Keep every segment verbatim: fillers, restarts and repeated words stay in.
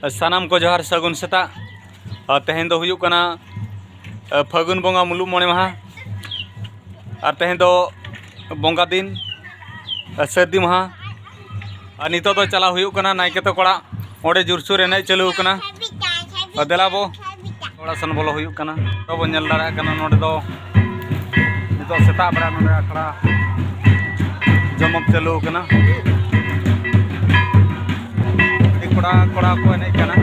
ᱥᱟᱱᱟᱢ ᱠᱚ ᱡᱚᱦᱟᱨ, ᱥᱟᱹᱜᱩᱱ ᱥᱮᱛᱟᱜ᱾ ᱟᱨ ᱛᱮᱦᱮᱧ ᱫᱚ ᱦᱩᱭᱩᱜ ᱠᱟᱱᱟ, ᱟ, ᱯᱷᱟᱹᱜᱩᱱ ᱵᱚᱸᱜᱟ ᱢᱩᱞᱩᱜ ᱢᱚᱬᱮ ᱢᱟᱦᱟ᱾ ᱟᱨ ᱛᱮᱦᱮᱧ ᱫᱚ ᱵᱚᱸᱜᱟ ᱫᱤᱱ, ᱟ, ᱥᱟᱹᱨᱫᱤ ᱢᱟᱦᱟ᱾ ᱟᱨ ᱱᱤᱛᱚᱜ ᱫᱚ ᱪᱟᱞᱟᱣ ᱦᱩᱭᱩᱜ ᱠᱟᱱᱟ ᱱᱟᱭᱠᱮ ᱛᱟᱠᱚ ᱚᱲᱟᱜ, ᱚᱸᱰᱮ ᱡᱳᱨᱥᱳᱨ ᱮᱱᱮᱡ ᱪᱟᱹᱞᱩ ᱟᱠᱟᱱᱟ᱾ ᱟᱨ ᱫᱮᱞᱟ ᱵᱚ ᱚᱲᱟᱜ ᱥᱮᱱ ᱵᱚᱞᱚ ᱦᱩᱭᱩᱜ ᱠᱟᱱᱟ᱾ ᱛᱚ ᱵᱚᱱ ᱧᱮᱞ ᱫᱟᱲᱮᱭᱟᱜ ᱠᱟᱱᱟ, ᱱᱚᱰᱮ ᱫᱚ ᱱᱤᱛᱚᱜ ᱥᱮᱛᱟᱜ ᱵᱮᱲᱟ ᱱᱚᱰᱮ ᱟᱠᱷᱲᱟ ᱡᱚᱢᱚᱠ ᱪᱟᱹᱞᱩ ᱟᱠᱟᱱᱟ᱾ ᱟᱹᱰᱤ ᱠᱚᱲᱟ ᱠᱚᱲᱟ ᱠᱚ ᱮᱱᱮᱡ ᱠᱟᱱᱟ᱾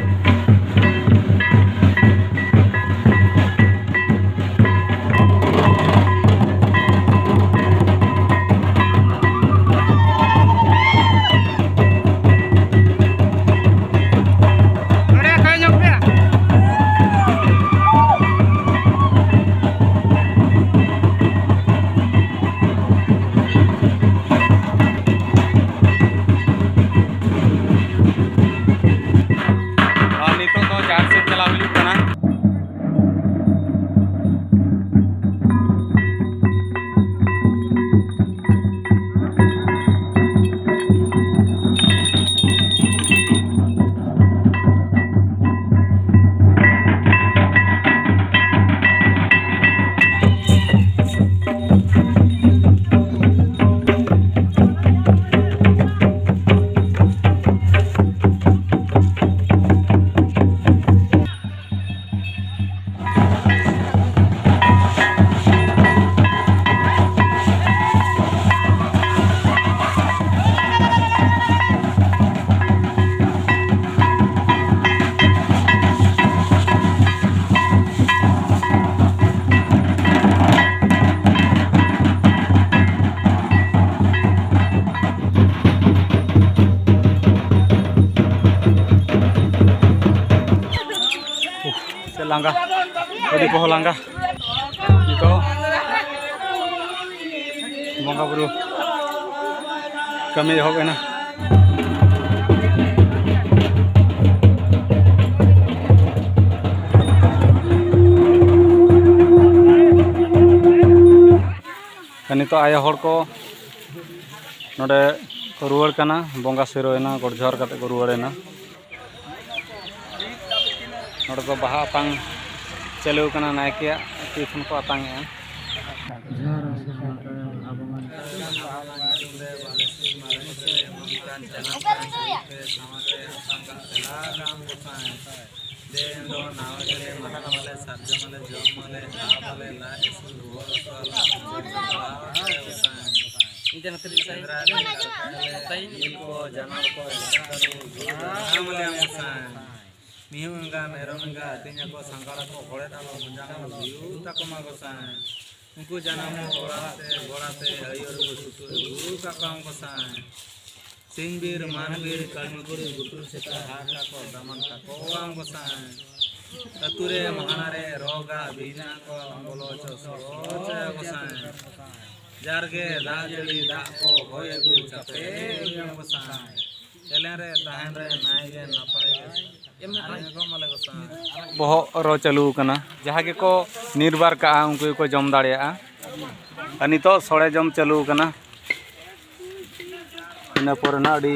ᱱᱚᱰᱮ ᱠᱷᱚᱱ ᱧᱚᱜ ᱯᱮ᱾ ᱟᱨ ᱱᱤᱛᱚᱜ ᱫᱚ ᱡᱟᱦᱮᱨ ᱥᱮᱫ ᱪᱟᱞᱟᱣ ᱦᱩᱭᱩᱜ ᱠᱟᱱᱟ᱾ ᱥᱮ ᱞᱟᱸᱜᱟ, ᱟᱹᱰᱤ ᱠᱚᱦᱚᱸ ᱞᱟᱸᱜᱟ᱾ ᱱᱤᱛᱚᱜ ᱵᱚᱸᱜᱟ ᱵᱩᱨᱩ ᱠᱟᱹᱢᱤ ᱮᱦᱚᱵ ᱮᱱᱟ᱾ ᱱᱤᱛᱚᱜ ᱟᱭᱳ ᱦᱚᱲ ᱠᱚ ᱱᱚᱰᱮ ᱠᱚ ᱨᱩᱣᱟᱹᱲ ᱠᱟᱱᱟ, ᱵᱚᱸᱜᱟ ᱥᱤᱨᱟᱹᱣ ᱮᱱᱟ, ᱜᱚᱰ ᱡᱚᱦᱟᱨ ᱠᱟᱛᱮ ᱠᱚ ᱨᱩᱣᱟᱹᱲ ᱮᱱᱟ᱾ ᱱᱚᱰᱮ ᱫᱚ ᱵᱟᱦᱟ ᱟᱛᱟᱝ ᱪᱟᱹᱞᱩ ᱟᱠᱟᱱᱟ, ᱱᱟᱭᱠᱮᱭᱟᱜ ᱛᱤ ᱠᱷᱚᱱ ᱠᱚ ᱟᱛᱟᱝ ᱮᱜᱼᱟ᱾ ᱢᱤᱦᱩ ᱮᱸᱜᱟ ᱢᱮᱨᱚᱢ ᱮᱸᱜᱟ ᱟᱹᱛᱤᱧ ᱟᱠᱚ ᱥᱟᱸᱜᱟᱲ ᱟᱠᱚ ᱦᱚᱲᱮᱫ ᱟᱞᱚ ᱢᱚᱡᱟᱝ ᱟᱞᱚ ᱦᱩᱭᱩᱜ ᱛᱟᱠᱚ ᱢᱟ ᱜᱚᱸᱥᱟᱭ᱾ ᱩᱱᱠᱩ ᱡᱟᱱᱟᱢ ᱠᱚ ᱜᱚᱲᱟ ᱛᱮ ᱜᱚᱲᱟ ᱛᱮ ᱟᱹᱭᱩᱨ ᱠᱚ ᱥᱩᱛᱩᱜ ᱟᱹᱜᱩ ᱠᱟᱜ ᱠᱚᱣᱟᱢ ᱜᱚᱸᱥᱟᱭ᱾ ᱥᱤᱧ ᱵᱤᱨ ᱢᱟᱱ ᱵᱤᱨ ᱠᱟᱹᱲᱢᱤ ᱠᱚᱨᱮ ᱜᱩᱴᱩᱨ ᱥᱮᱛᱟ ᱦᱟᱨ ᱠᱟᱠᱚ ᱫᱟᱢᱟᱱ ᱠᱟᱠᱚᱣᱟᱢ ᱜᱚᱸᱥᱟᱭ᱾ ᱟᱹᱛᱩ ᱨᱮ ᱢᱟᱦᱟᱱᱟ ᱨᱮ ᱨᱚᱜᱟ ᱵᱤᱦᱤᱱᱟ ᱠᱚ ᱵᱚᱞᱚ ᱦᱚᱪᱚ ᱥᱚᱦᱚ ᱦᱚᱪᱚᱭᱟ ᱜᱚᱸᱥᱟᱭ᱾ ᱡᱟᱨᱜᱮ ᱫᱟᱜ ᱡᱟᱹᱲᱤ ᱫᱟᱜ ᱠᱚ ᱦᱚᱭ ᱟᱹᱜᱩ ᱪᱟᱯᱮ ᱟᱹᱜᱩᱭᱟᱢ ᱜᱚᱸᱥᱟᱭ᱾ ᱮᱞᱮᱱ ᱨᱮ ᱛᱟᱦᱮᱱ ᱨᱮ ᱱᱟᱭ ᱜᱮ ᱱᱟᱯᱟᱭ ᱜᱮ ᱟᱨᱮᱡ ᱟᱠᱚ ᱢᱟᱞᱮ ᱜᱚᱸᱥᱟᱭ᱾ ᱵᱚᱦᱚᱜ ᱨᱚ ᱪᱟᱹᱞᱩ ᱟᱠᱟᱱᱟ, ᱡᱟᱦᱟᱸ ᱜᱮᱠᱚ ᱱᱤᱨᱵᱟᱨ ᱠᱟᱜᱼᱟ ᱩᱱᱠᱩ ᱜᱮᱠᱚ ᱡᱚᱢ ᱫᱟᱲᱮᱭᱟᱜᱼᱟ᱾ ᱟᱨ ᱱᱤᱛᱚᱜ ᱥᱚᱲᱮ ᱡᱚᱢ ᱪᱟᱹᱞᱩ ᱟᱠᱟᱱᱟ᱾ ᱤᱱᱟᱹ ᱯᱚᱨᱮ ᱱᱟᱜ ᱟᱹᱰᱤ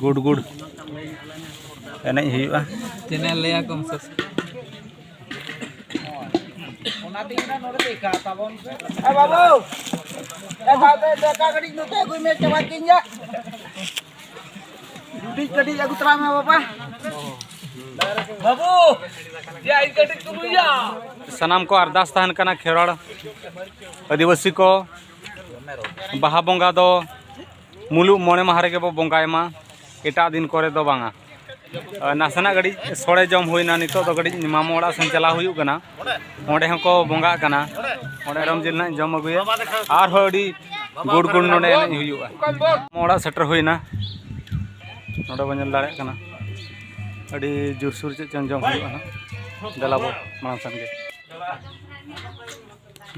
ᱜᱩᱰ ᱜᱩᱰ ᱮᱱᱮᱡ ᱦᱩᱭᱩᱜᱼᱟ᱾ ᱪᱮᱱᱮᱞ ᱞᱟᱹᱭᱟ ᱠᱚᱢ ᱥᱟᱵᱥᱠᱨᱟᱭᱤᱵ᱾ ᱚᱱᱟ ᱛᱮᱜᱮ ᱱᱟᱜ ᱱᱚᱰᱮ ᱫᱚ ᱮᱠᱟ ᱛᱟᱵᱚᱱ ᱯᱮ᱾ ᱮ ᱵᱟᱹᱵᱩ, ᱮ ᱥᱟᱶᱛᱮ ᱫᱟᱠᱟ ᱠᱟᱹᱴᱤᱡ ᱱᱚᱛᱮ ᱟᱹᱜᱩᱭ ᱢᱮ, ᱪᱟᱵᱟ ᱠᱤᱧ ᱜᱮ᱾ ᱡᱩᱴᱤᱡ ᱠᱟᱹᱴᱤᱡ ᱟᱹᱜᱩ ᱛᱚᱨᱟᱭ ᱢᱮ ᱵᱟᱵᱟ᱾ ᱵᱟᱹᱵᱩ, ᱭᱟ, ᱤᱧ ᱠᱟᱹᱴᱤᱡ ᱛᱩᱞᱩᱡ ᱭᱟ᱾ ᱥᱟᱱᱟᱢ ᱠᱚ ᱟᱨᱫᱟᱥ ᱛᱟᱦᱮᱱ ᱠᱟᱱᱟ, ᱠᱷᱮᱨᱣᱟᱲ ᱟᱹᱫᱤᱵᱟᱹᱥᱤ ᱠᱚ ᱵᱟᱦᱟ ᱵᱚᱸᱜᱟ ᱫᱚ ᱢᱩᱞᱩᱜ ᱢᱚᱬᱮ ᱢᱟᱦᱟ ᱨᱮᱜᱮ ᱵᱚ ᱵᱚᱸᱜᱟᱭ ᱢᱟ, ᱮᱴᱟᱜ ᱫᱤᱱ ᱠᱚᱨᱮ ᱫᱚ ᱵᱟᱝᱟ᱾ ᱟᱨ ᱱᱟᱥᱮᱱᱟᱜ ᱠᱟᱹᱴᱤᱡ ᱥᱚᱲᱮ ᱡᱚᱢ ᱦᱩᱭᱱᱟ, ᱱᱤᱛᱚᱜ ᱫᱚ ᱠᱟᱹᱴᱤᱡ ᱢᱟᱢᱚ ᱚᱲᱟᱜ ᱥᱮᱱ ᱪᱟᱞᱟᱣ ᱦᱩᱭᱩᱜ ᱠᱟᱱᱟ, ᱚᱸᱰᱮ ᱦᱚᱸᱠᱚ ᱵᱚᱸᱜᱟᱜ ᱠᱟᱱᱟ, ᱚᱸᱰᱮ ᱢᱮᱨᱚᱢ ᱡᱤᱞ ᱱᱟᱜ ᱡᱚᱢ ᱟᱹᱜᱩᱭᱟ, ᱟᱨᱦᱚᱸ ᱟᱹᱰᱤ ᱜᱩᱲ ᱜᱩᱲ ᱱᱚᱰᱮ ᱮᱱᱮᱡ ᱦᱩᱭᱩᱜᱼᱟ᱾ ᱢᱟᱢᱚ ᱚᱲᱟᱜ ᱥᱮᱴᱮᱨ ᱦᱩᱭᱱᱟ, ᱱᱚᱰᱮ ᱵᱚᱱ ᱧᱮᱞ ᱫᱟᱲᱮᱭᱟᱜ ᱠᱟᱱᱟ ᱟᱹᱰᱤ ᱡᱳᱨᱥᱳᱨ ᱪᱮᱫ ᱪᱚᱝ ᱡᱚᱢ ᱦᱩᱭᱩᱜᱼᱟ ᱱᱟᱜ᱾ ᱫᱮᱞᱟ ᱵᱚ ᱢᱟᱲᱟᱝ ᱥᱮᱱ ᱜᱮ᱾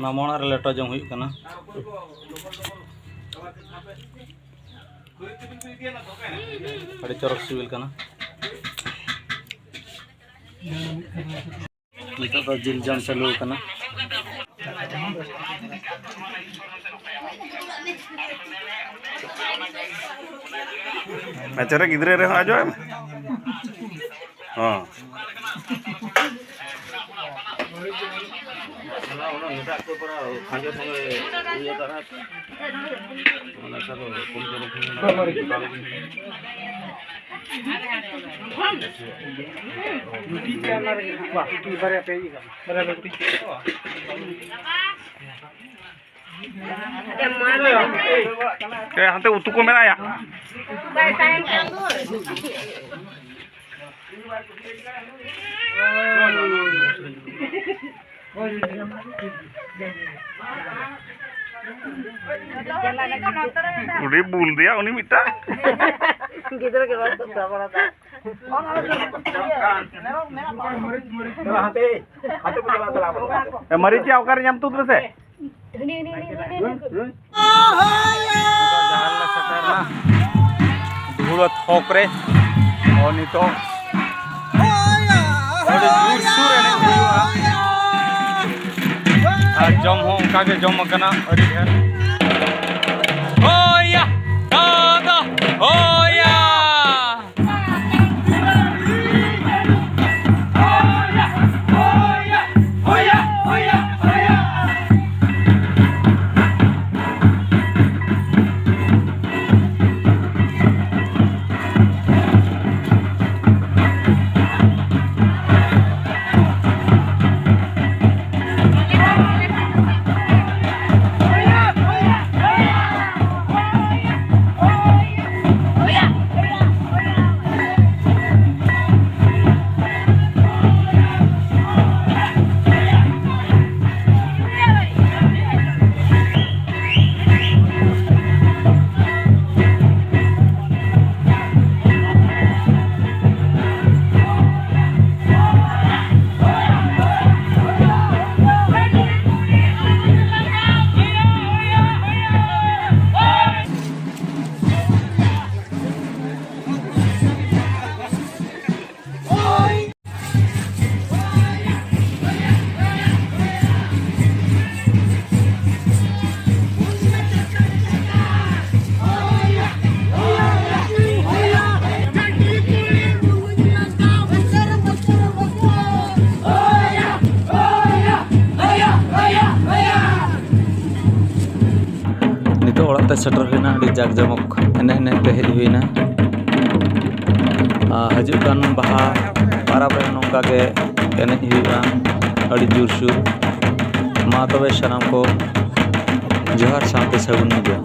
ᱢᱟᱢᱚ ᱚᱲᱟᱜ ᱨᱮ ᱞᱮᱴᱚ ᱡᱚᱢ ᱦᱩᱭᱩᱜ ᱠᱟᱱᱟ᱾ ᱟᱹᱰᱤ ᱪᱚᱨᱚᱠ ᱥᱤᱵᱤᱞ ᱠᱟᱱᱟ᱾ ᱱᱤᱛᱚᱜ ᱫᱚ ᱡᱤᱞ ᱡᱚᱢ ᱪᱟᱹᱞᱩ ᱟᱠᱟᱱᱟ᱾ ᱟᱪᱪᱷᱟ ᱨᱮ, ᱜᱤᱫᱽᱨᱟᱹ ᱨᱮᱦᱚᱸ ᱟᱸᱡᱚᱢ ᱮᱢ᱾ ᱦᱚᱸ᱾ ᱚᱱᱟ ᱱᱩᱱᱟᱹᱜ ᱠᱚ ᱯᱟᱨᱟ ᱠᱷᱟᱸᱡᱚ ᱥᱚᱸᱜᱮ ᱤᱭᱟᱹ ᱫᱟᱨᱟ᱾ ᱚᱱᱟ ᱠᱚᱫᱚ ᱠᱚᱢ ᱡᱚᱨᱚ ᱠᱷᱚᱱ ᱨᱩᱴᱤ ᱪᱮ ᱚᱱᱟ ᱨᱮᱜᱮ? ᱵᱟᱝ, ᱨᱩᱴᱤ ᱵᱟᱨᱭᱟ ᱯᱮ ᱤᱭᱟᱹ ᱠᱟᱜ ᱢᱮ᱾ ᱵᱟᱨᱭᱟ ᱯᱮ ᱨᱩᱴᱤ ᱪᱮ᱾ ᱮ, ᱦᱟᱱᱛᱮ ᱩᱛᱩ ᱠᱚ ᱢᱮᱱᱟᱭᱟ᱾ ᱩᱱᱤ ᱵᱩᱞ ᱫᱮᱭᱟ ᱩᱱᱤ ᱢᱤᱫᱴᱟᱝ᱾ ᱜᱤᱫᱽᱨᱟᱹ ᱜᱮ ᱵᱟᱝ ᱥᱟᱵ ᱵᱟᱲᱟ ᱫᱟ᱾ ᱮ, ᱢᱟᱹᱨᱤᱪ ᱭᱟ, ᱚᱠᱟᱨᱮ ᱧᱟᱢ ᱛᱩᱫ ᱢᱮᱥᱮ᱾ ᱡᱟᱦᱟᱸ ᱨᱮᱞᱮ ᱥᱮᱴᱮᱨᱱᱟ ᱫᱷᱩᱲᱟᱹ ᱛᱷᱚᱠ ᱨᱮ᱾ ᱚ, ᱱᱤᱛᱚᱜ ᱟᱹᱰᱤ ᱡᱳᱨᱥᱳᱨ ᱮᱱᱮᱡ ᱦᱩᱭᱩᱜᱼᱟ᱾ ᱟᱨ ᱡᱚᱢ ᱦᱚᱸ ᱚᱱᱠᱟ ᱜᱮ ᱡᱚᱢ ᱟᱠᱟᱱᱟ ᱟᱹᱰᱤ ᱰᱷᱮᱨ᱾ ᱦᱳᱭᱟ, ᱫᱟᱫᱟ, ᱦᱳᱭᱟ᱾ ᱥᱮᱴᱮᱨ ᱦᱩᱭᱱᱟ, ᱟᱹᱰᱤ ᱡᱟᱠ ᱡᱚᱢᱚᱠ ᱮᱱᱮᱡ ᱮᱱᱮᱡ ᱛᱮ ᱦᱮᱡ ᱦᱩᱭᱱᱟ᱾ ᱟᱨ ᱦᱤᱡᱩᱜ ᱠᱟᱱ ᱵᱟᱦᱟ ᱯᱟᱨᱟᱵᱽ ᱨᱮ ᱱᱚᱝᱠᱟ ᱜᱮ ᱮᱱᱮᱡ ᱦᱩᱭᱩᱜᱼᱟ, ᱟᱹᱰᱤ ᱡᱳᱨᱥᱳᱨ᱾ ᱢᱟ ᱛᱚᱵᱮ ᱥᱟᱱᱟᱢ ᱠᱚ ᱡᱚᱦᱟᱨ ᱥᱟᱶᱛᱮ ᱥᱟᱹᱜᱩᱱ ᱧᱤᱫᱟᱹ᱾